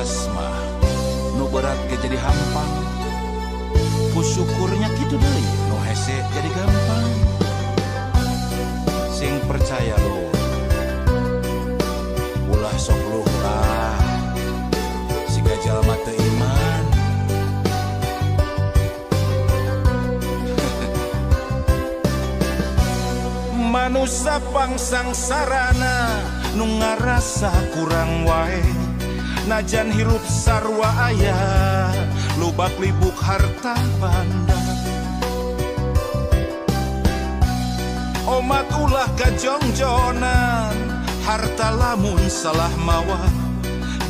Ikhlas mah nu berat ge jadi hampang. Ku syukurnya kitu deui nu hese jadi gampang. Sing percaya lur, ulah sok luh lah siga jalma teu iman. Manusa pangsangsarana nu ngarasa kurang wae, najan hirup sarua aya lubak libuk harta banda. Omat ulah kajongjonan harta lamun salah mawa,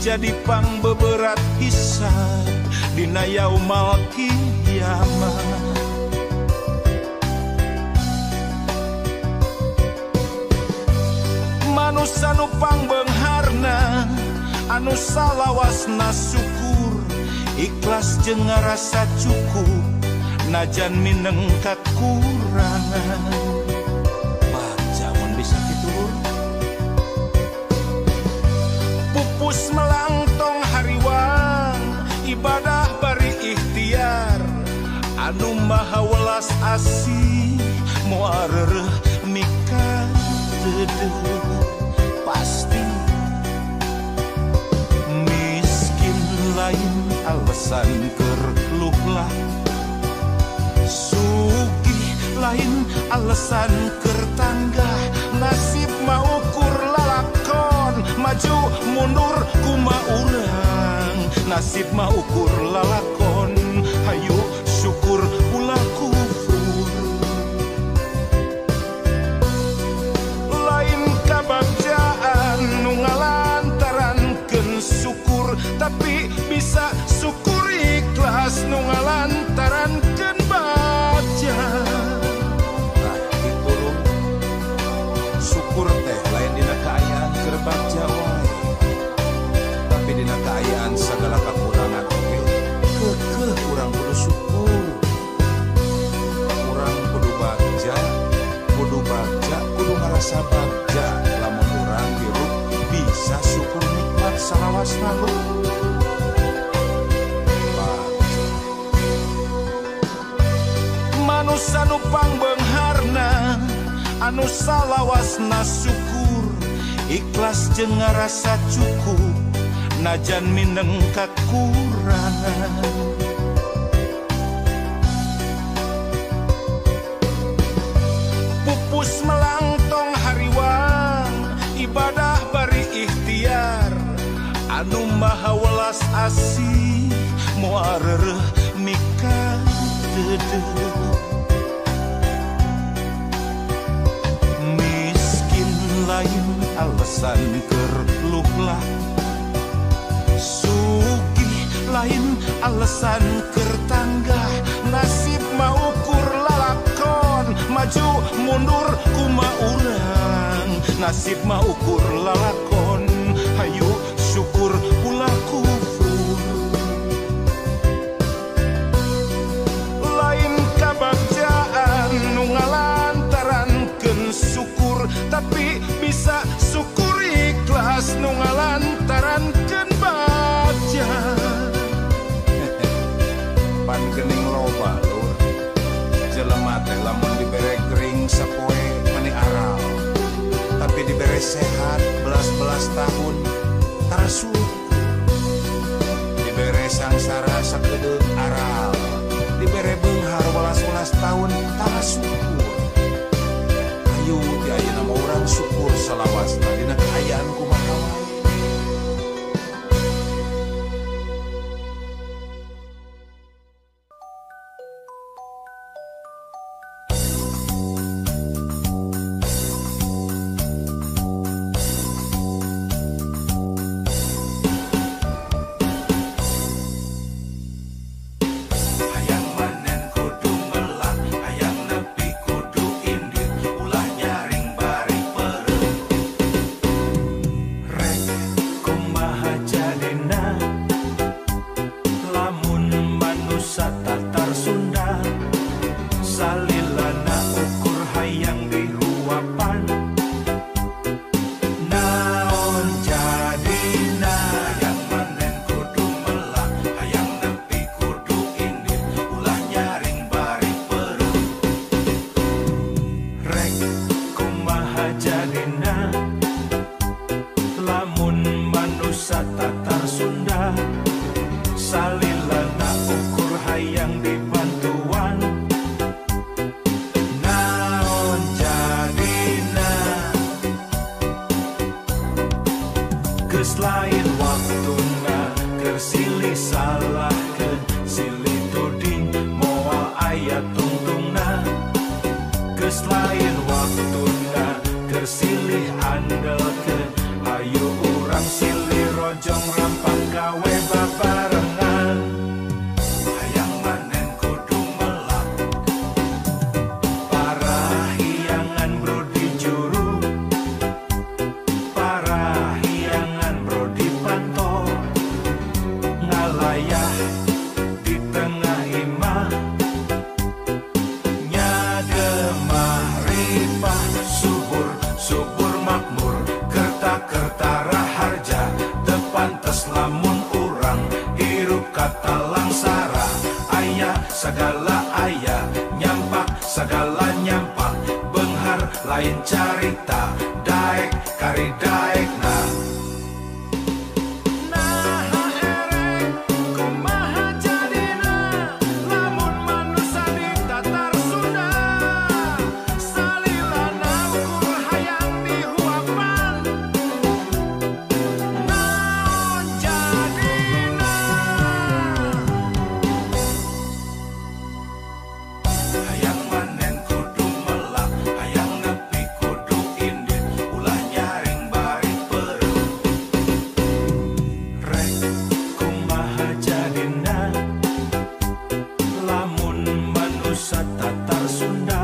jadi pang beberat hisab dina yaumal kiamah. Manusa nu pangbeungharna anu salawasna syukur, ikhlas jeung ngarasa cukup najan mineng kakurangan. Bagja mun bisa kitu lur. Pupus melangtong hariwang ibadah bari ikhtiar, anu maha welas asih moal reureuh mika deudeuh. Pasti miskin lain alasan keur luhlah, sugih lain alasan keur tanggah. Nasib mah ukur lalakon, maju mundur kuma urang. Nasib mah ukur lalakon, hayu syukur ulah kufur. Lain kabagjaan nu ngalantarankeun syukur, tapi bisa syukur ikhlas nu ngalantarankeun bagja. Tah kitu lur, syukur teh lain dina kaayaan keur bagja wae, tapi dina kaayaan sagala kakurangan oge keukeuh urang kudu syukur. Urang kudu bagja, kudu bagja, kudu ngarasa bagja lamun urang hirup bisa syukur nikmat salawasna lur. Manusa nu pangbeungharna anu salawasna syukur, ikhlas jeung ngarasa cukup najan mineng kakurangan. Pupus melangtong hariwang ibadah bari ikhtiar, anu maha welas asih moal reureuh mika deudeuh. Miskin lain alasan keur luhlah, sugih lain alasan keur tanggah. Nasib mah ukur lalakon, maju mundur kuma urang. Nasib mah ukur lalakon, hayu syukur ulah kufur. Lain kabagjaan nu ngalantarankeun syukur, tapi bisa syukur ikhlas nu ngalantarankeun bagja. Pan geuning loba lur, jelema teh lamun dibere gering sapoe mani aral, tapi dibere sehat belas-belas tahun. Salilana ukur hayang dibantuan. Naon jadina geus lain waktuna keur silih salahkeun, silih tuding moal aya tungtungna. Geus lain waktuna keur silih andelkeun, hayu urang silih rojong rampak gawe babarengan. Hayang manen kudu melak, parahiangan bro di juru, parahiangan bro di panto, ngalayah di tengah imah, nyagemah ripah, subur subur makmur, kerta-kerta raharja, teu pantes lamun urang hirup kata langsara. Aya sagala aya, nyampak sagala nyampak, beunghar lain carita, daek kari daekna. Naha erek kumaha jadina lamun manusa di tatar Sunda, salilana ukur hayang dihuapan. Naon jadina. Hayang manen kudu melak, hayang nepi kudu indit, ulah nyaring bari peureum. Rek kumaha jadina lamun manusa tatar Sunda,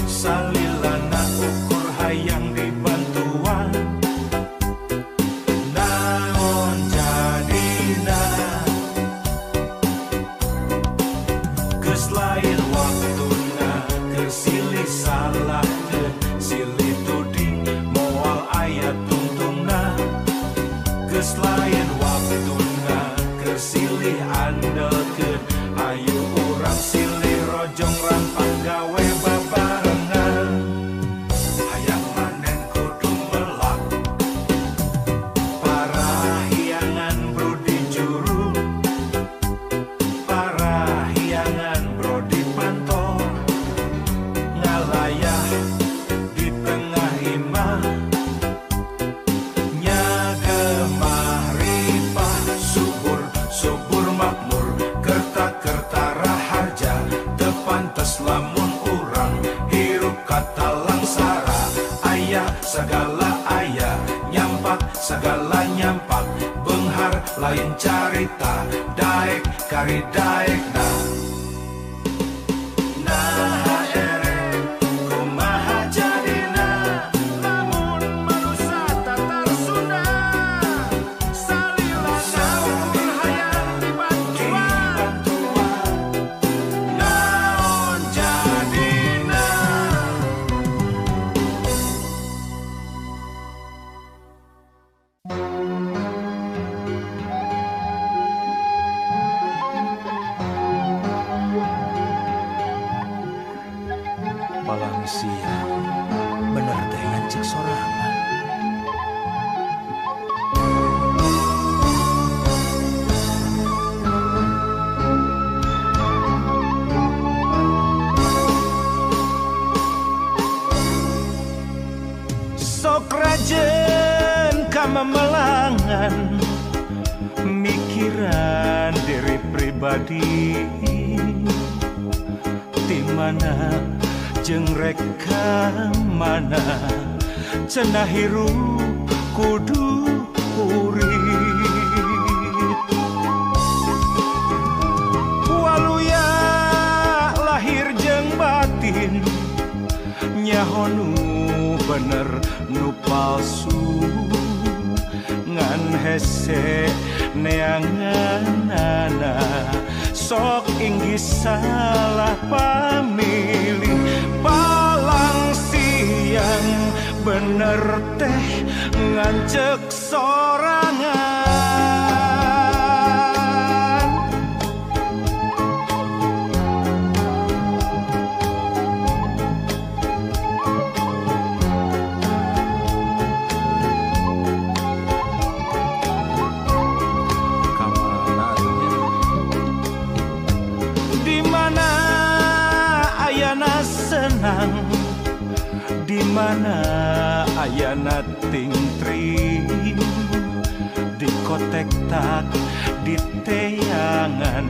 salilana ukur hayang dibantuan. Naon jadina geus lain waktuna keur silih salahkeun, silih tuding moal aya tungtungna. Geus lain waktuna keur silih andelkeun, hayu urang silih rojong rampak gawe babarengan. Hayang manen kudu melak, parahiangan bro di juru, parahiangan bro di panto, ngalayah di tengah imah, nyagemah ripah, subur subur makmur, kerta-kerta raharja, teu pantes lamun urang hirup kata langsara. Aya sagala aya, nyampak sagala nyampak, beunghar lain carita, daek kari daekna. Naha erek kumaha jadina lamun manusa tatar Sunda, salilana ukur hayang dibantuan. Naon jadina. Palang siang bener teh ngancik sorangan. Sok rajen kamemelangan, mikiran diri pribadi, ti mana jeung rek ka mana, cenah hirup kudu kurit. Waluya lahir jeung batin, nyaho nu bener nu palsu, ngan hese neanganana, sok inggih salah pamilih. Palang siang bener teh ngancek sorangan. Kamana atuh nya? mana ayana tingtring dikotek tak diteangan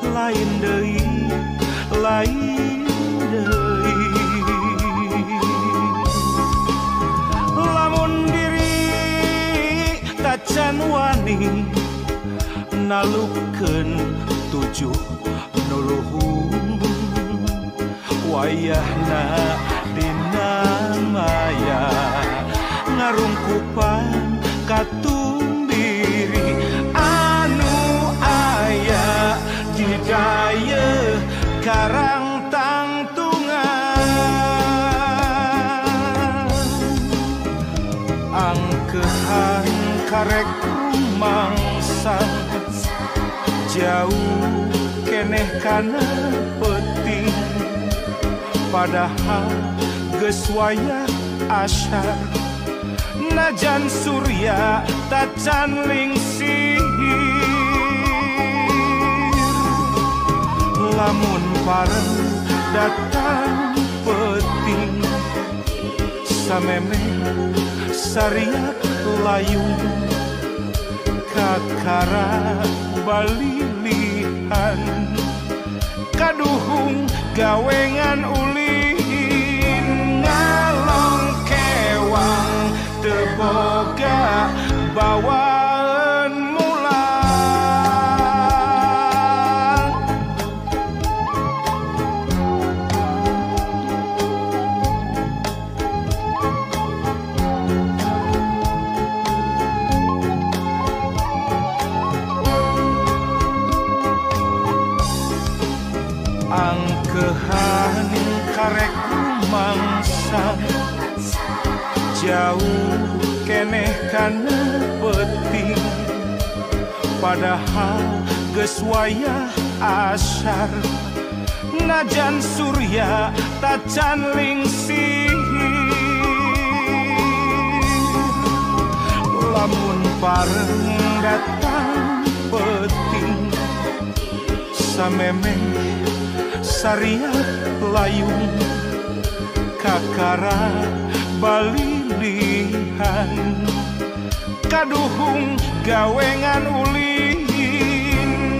lain deui lain deui lamun diri tacan wani nalukeun tujuh nu luhung wayahna dina maya ngarungkupan katumbiri anu aya jidayeuh karang tangtungan angkehan karek rumangsa jauh keneh kana peuting padahal geus wayah asyar najan surya tacan lingsir lamun pareng datang peuting samemeh sariak layung kakara balilihan kaduhung gawengan ulin ngalong kewang teu boga bawaan mulang. Angkehan karek rumangsa jauh keneh kana peuting padahal geus wayah asyar najan surya tacan lingsir lamun pareng datang peuting samemeh sariak layung kakara balilihan kaduhung gawengan ulin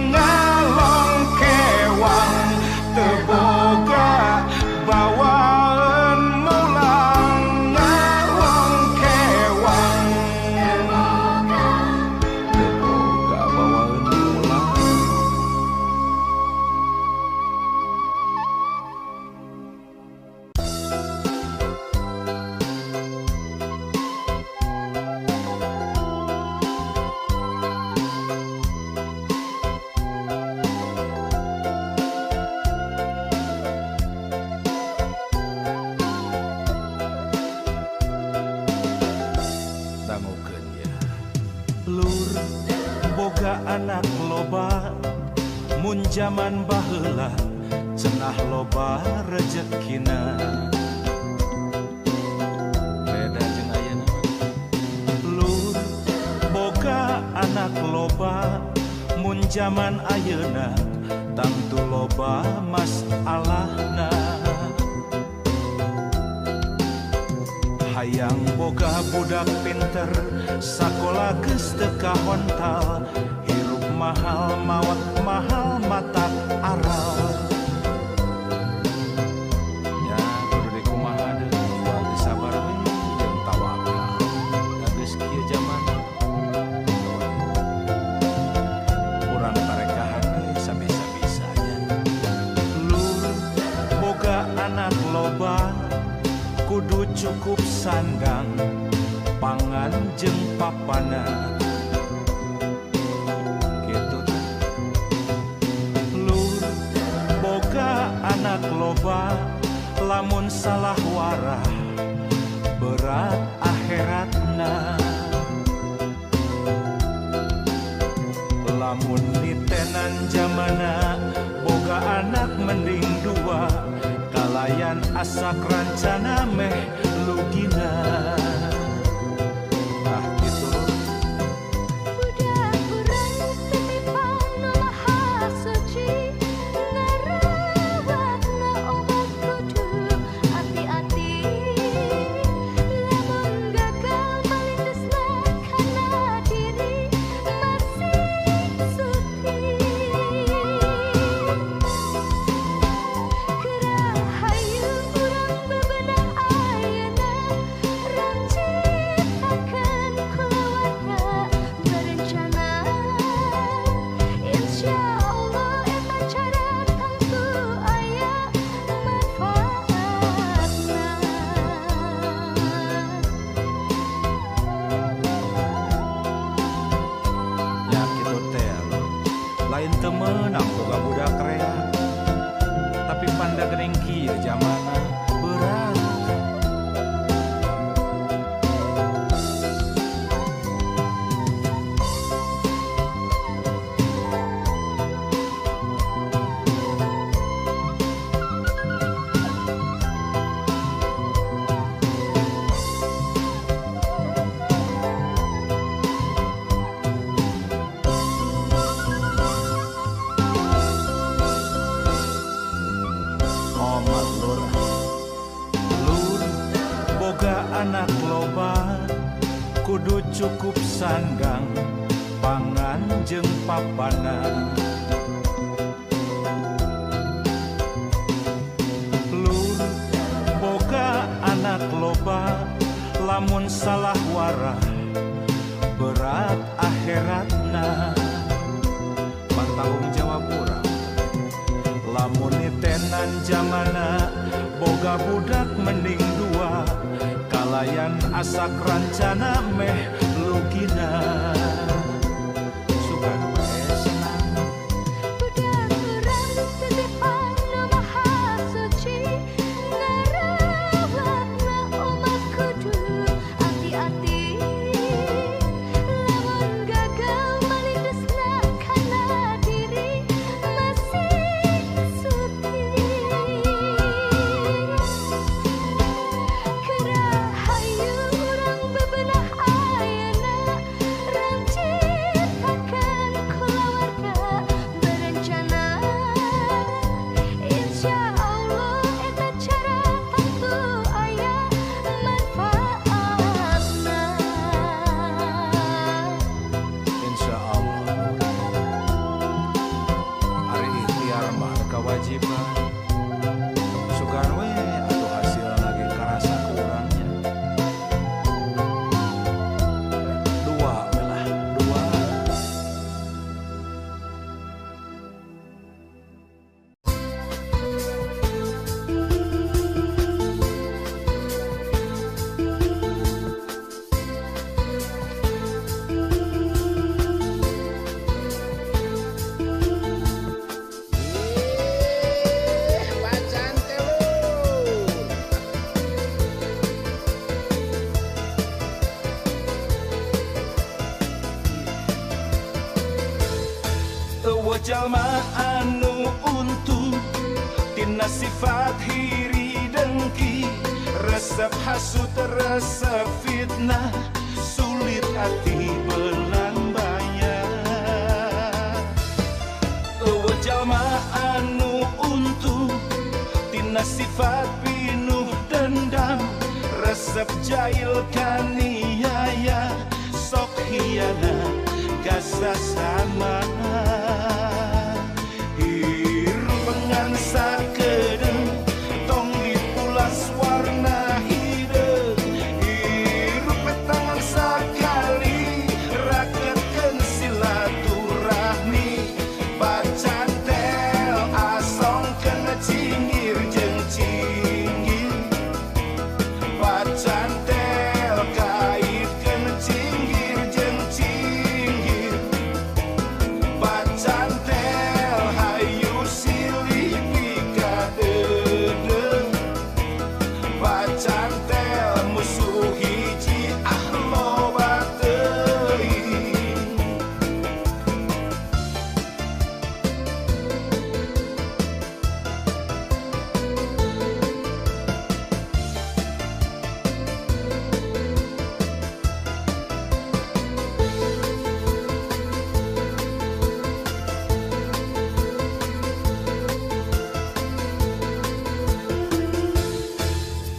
ngalong kewang teu boga bawaan mulang ngalong kewang teu boga bawaan mulang. Lur boga anak loba mun jaman baheula cenah loba rejekina beda jeung ayeuna. Lur boga anak loba mun jaman ayeuna tangtu loba masalahna. Hayang boga budak pinter sakola geus teu kahontal hirup mahal maot mahal matak aral. Ya kudu dikumaha deui jual geus sabar we jeung tawakal da geus kieu jaman urang tarekahan we sabisa-bisanya. Lur boga anak loba kudu cukup sandang pangan jeung papana kitu. Lur boga anak loba lamun salah warah berat akhiratna. Lamun nitenan jamana boga anak mending dua kalayan asak rancana meh lugina. Ah gitu. Budak urang titipan nu maha suci ngarawatna omat kudu hati-hati. Lain teu meunang boga budak rea, tapi panda geuning kieu jamana berat. Anak loba kudu cukup sandang pangan jeung papana. Lur boga anak loba lamun salah warah berat akhiratna. Pan tanggung jawab urang lamun nitenan jamana boga budak mending dua. Kalayan asak rancana meh lugina. Suka we senang. Budak urang titipan nu maha suci, ngarawatna umat kudu hati-hati. Lamun gagal malindesna kana diri masih suti. Hayu urang bebenah ayeuna, rancitakeun kulawarga berencana. Insya Allah eta cara tangtu aya manfaatna. Insya Allah ari ikhtiar mah kewajiban. Sugan we atuh hasilna ge karasa ku urangnya. Dua we lah, dua. Bacaan telur. Eueuh jalma anu untung tina sifat hiri dengki, resep hasut resep fitnah, sulit hati belang bayar. Eueuh jalma anu untung tina sifat pinuh dendam, resep jail kaniaya, sok hianat kasasama. Hirup ngan sakedeung tong dipulas warna hideung. Hirup tangan sakali raketkeun silaturahmi. Bacantel asongkeun cingir jeung cinggir. Bacantel kaitkeun cinggir jeung cinggir. Bacantel hayu silih pikadeudeuh. Bacantel musuh hiji ah loba teuing.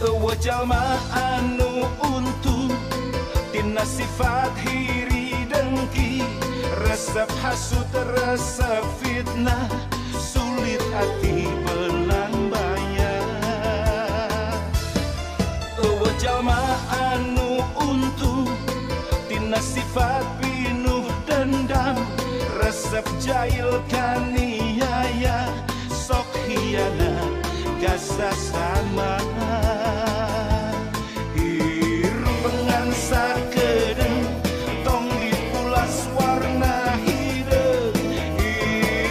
Eueuh jalma anu untung tina sifat hiri dengki, resep hasut resep fitnah, sulit hati belang bayar. Eueuh jalma anu untung tina sifat pinuh dendam, resep jail kaniaya, sok hianat kasasama. Hirup ngan sakedeung tong dipulas warna hideung. Hirup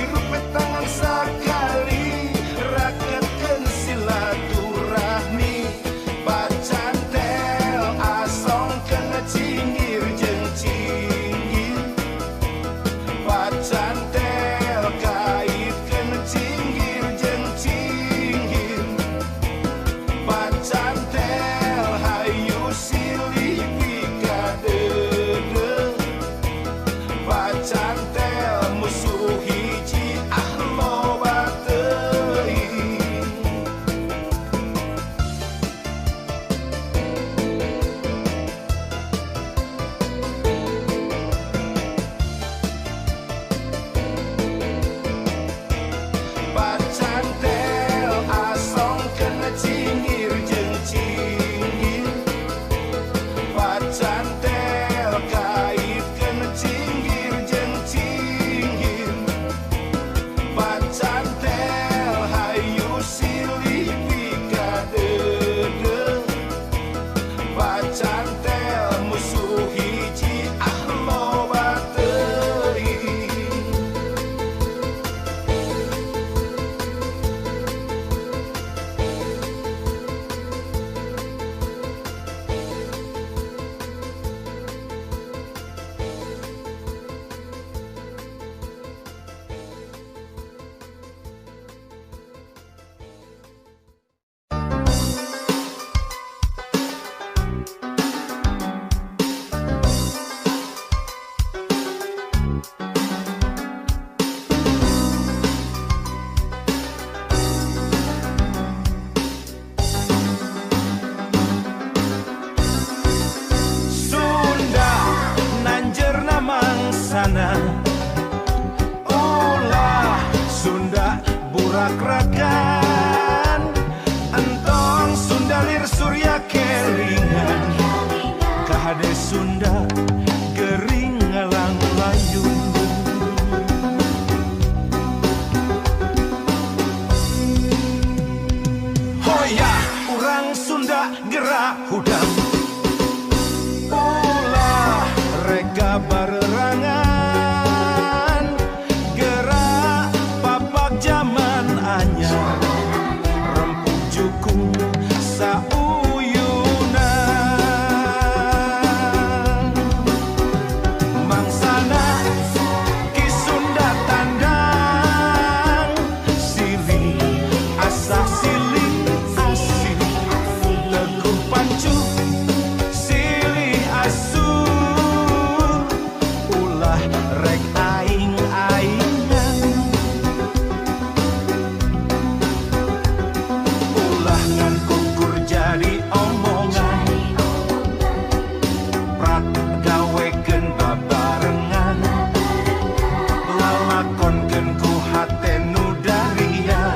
rakrakan. Entong Sunda lir surya kelingan, kahade Sunda gering ngalang layu. Hoya urang Sunda gerak hudang, ulah reka barerangan, gerak papak jaman anyar, rempuk jukung sauyunan. Mangsana Ki Sunda tandang, silih asah silih asih, teguh pancu silih asuh, ulah rek aing-aingan, ulah ngan kukur jadi omongan, prak gawekeun babarengan, lalakonkeun ku hate nu daria,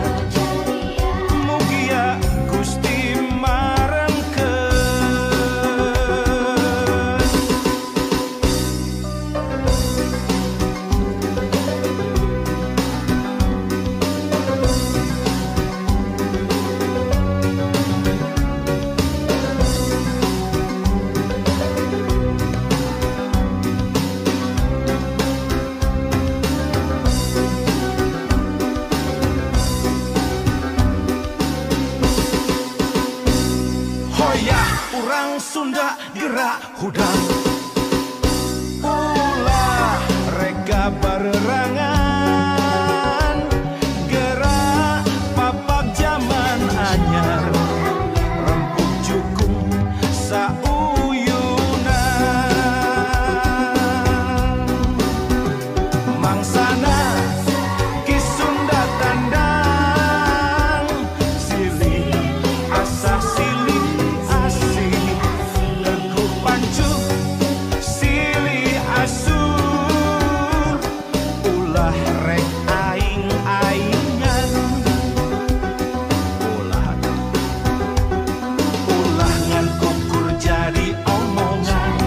mugia Gusti marengkeun. Hoya urang Sunda gerak hudang, ulah reka barerangan, gerak papak jaman anyar, rempuk jukung sauyunan. Mangsana Ki Sunda tandang, silih asah silih asih, teguh pancu silih asuh, ulah rek aing-aingan, ulah ulah ngan kukur jadi omongan,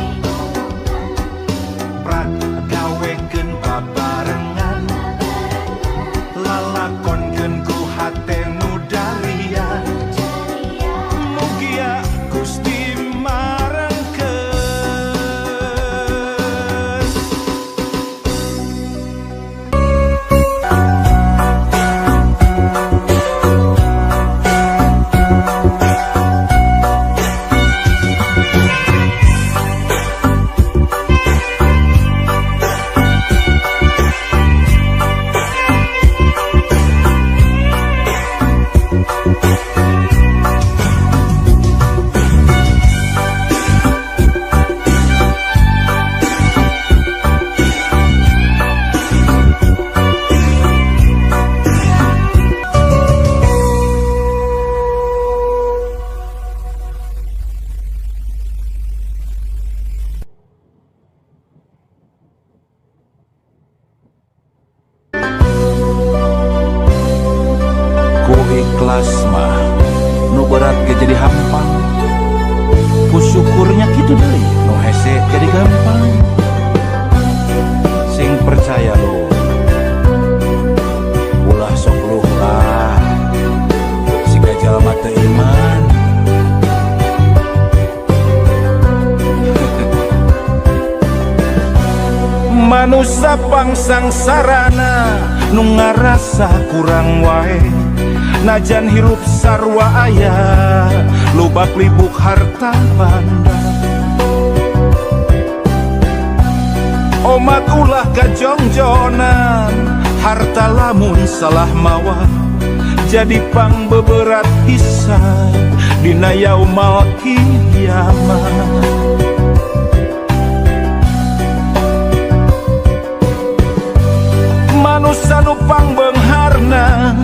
prak gawekeun babarengan, lalakonkeun ku hate nu daria, mugia Gusti marengkeun. Ku ikhlas mah nu berat ge jadi hampang, ku syukurnya kitu deui nu hese jadi gampang. Sing percaya lu, ulah sok luh lah, siga jalma teu iman. Manusa pangsangsarana nu ngarasa kurang wae, najan hirup sarua aya lubak libuk harta banda. Omat ulah kajongjonan, harta lamun salah mawa, jadi pang beberat hisab dina yaumal kiamat. Manusa nu pangbeungharna,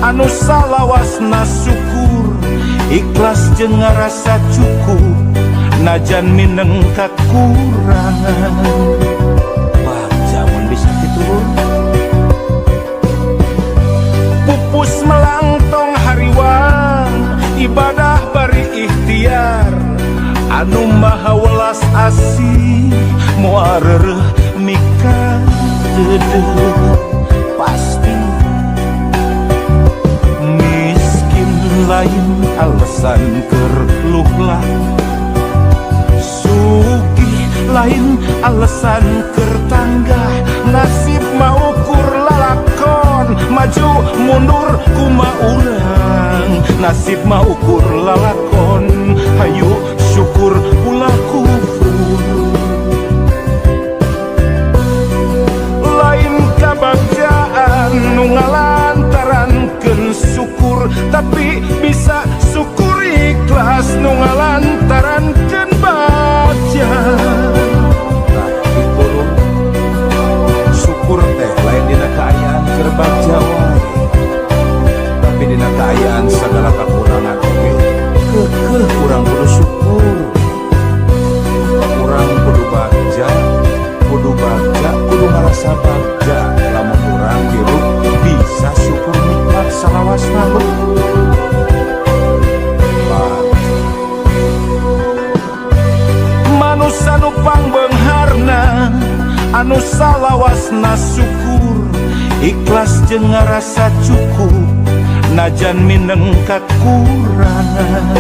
anu salawasna syukur, ikhlas jeung ngarasa cukup, najan mineng kakurangan. Bagja mun bisa kitu lur. Pupus Anu maha welas asih moal reureuh mikadeudeuh. Pasti miskin lain alasan keur luhlah, sugih lain alasan keur tanggah. Nasib mah ukur lalakon, maju mundur kuma urang. Nasib mah ukur lalakon, hayu syukur ulah kufur. Lain kabagjaan nu ngalantarankeun syukur, tapi bisa syukur ikhlas nu ngalantarankeun bagja. Tah kitu lur. Syukur teh lain dina kaayaan keur bagja wae, tapi dina kaayaan sagala kakurangan oge keukeuh urang kudu syukur. Urang kudu bagja, kudu bagja, kudu ngarasa bagja lamun urang hirup bisa syukur nikmat salawasna lur. Bagja. Manusa nu pangbeungharna anu salawasna syukur, ikhlas jeung ngarasa cukup najan mineng kakurangan.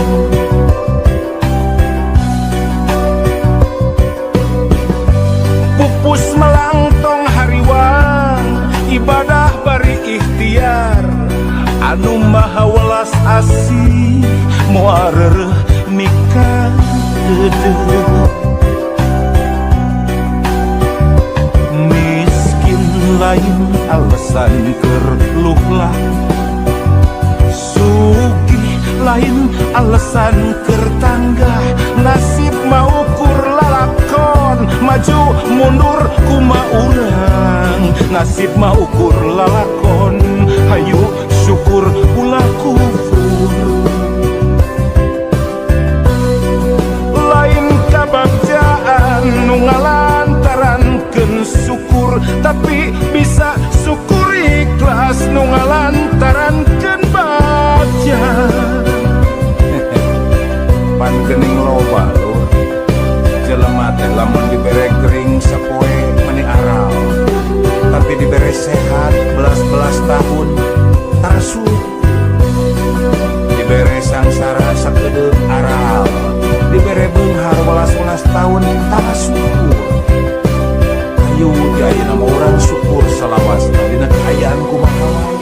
Pupus melangtong hariwang, ibadah bari ikhtiar. Anu maha welas asih moal reureuh mikadeudeuh. Miskin lain alasan keur luhlah, sugih lain alasan keur tanggah. Nasib mah ukur lalakon, maju mundur kuma urang. Nasib mah ukur lalakon, hayu syukur ulah kufur. Lain kabagjaan nu ngalantarankeun syukur, tapi bisa syukur ikhlas nu ngalantarankeun bagja. Pan geuning loba lur jelema teh lamun dibere gering sapoe meni aral, tapi dibere sehat belas-belas tahun tara syukur. Dibere sangsara sakedeung aral, dibere beunghar welas-welas tahun tara syukur. Hayu di ayeuna mah urang syukur salawasna dina kaayaan kumaha wae.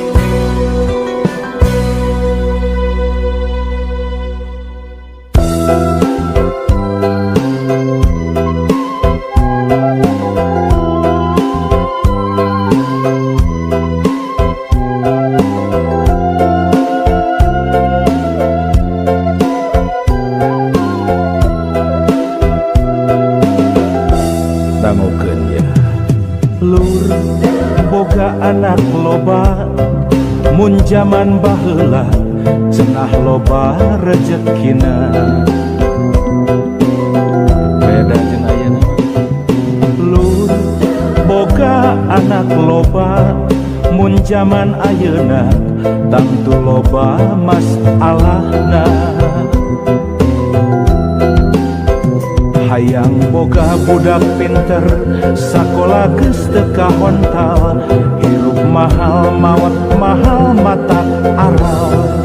Dangukeun ya lur, boga anak loba mun jaman baheula cenah loba rejekina. Beda jeung ayeuna lur, boga anak loba mun jaman ayeuna tangtu loba masalahna. Hayang boga budak pinter, sakola geus teu kahontal. Hirup mahal, maot mahal, matak aral.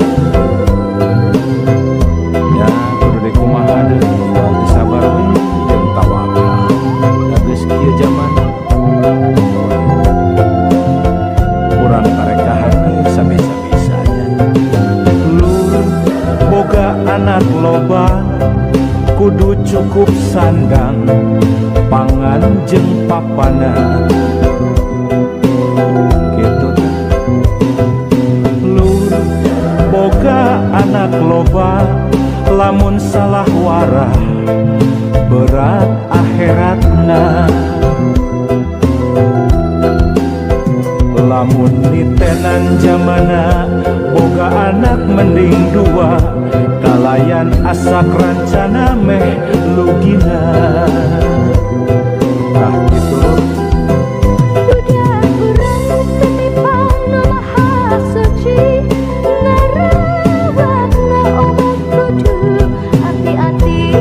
Ya kudu dikumaha deui, moal sabar we jeung tawakal. Da geus kieu jaman urang karekahan we sabisa-bisanya. Lur boga anak loba kudu cukup sandang, pangan jeung papana. Kitu teh. Lur boga anak loba lamun salah warah berat akhiratna. Lamun nitenan jamana boga anak mending dua, kalayan asak rancana meh lugina. Tah kitu lur. Budak urang titipan Nu Maha Suci, ngarawatna obat kudu hati-hati.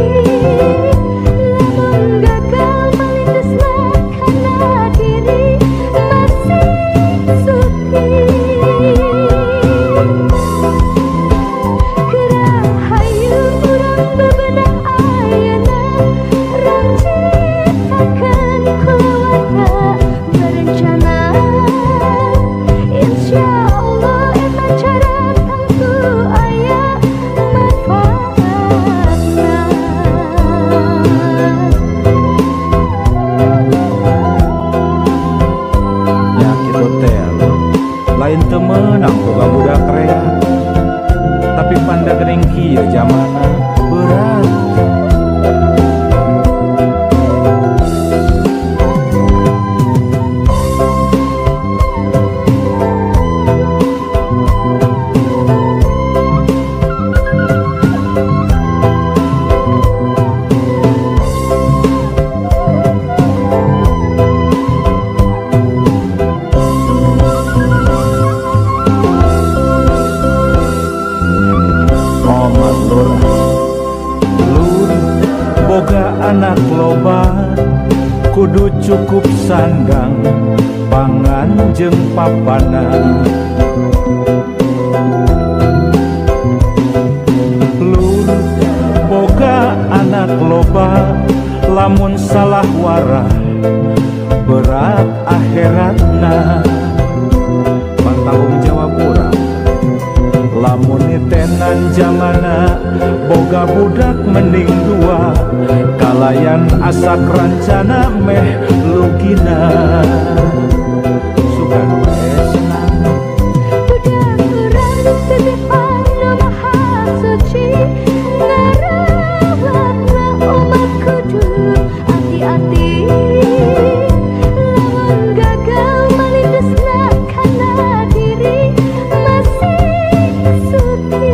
Lain teu meunang boga budak rea, tapi panda geuning kieu jamana berat. Omat lur, lur boga anak loba, kudu cukup sandang pangan jeung papana. Lur boga anak loba, lamun salah warah berat akhiratna. Pantanggung jawab urang lamun nitenan jamana, boga budak mending dua, kalayan asak rancana meh lugina. Sugan we senang. Budak urang titipan Nu Maha Suci, ngarawatna umat kudu hati-hati. Lamun gagal malindesna kana diri masing suti.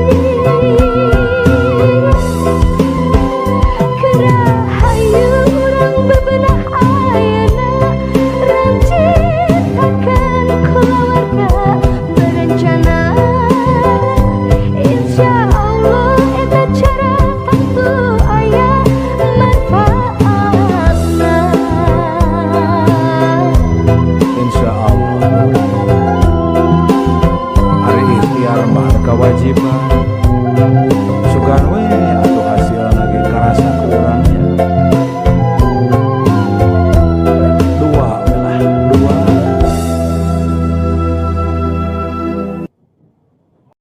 Kerahayu urang bebenah ayeuna, rancitakan kulawarga berencana. Insya Allah eta cara tangtu aya manfaatna. Insya Allah ari ikhtiar mah kewajiban, sugan we.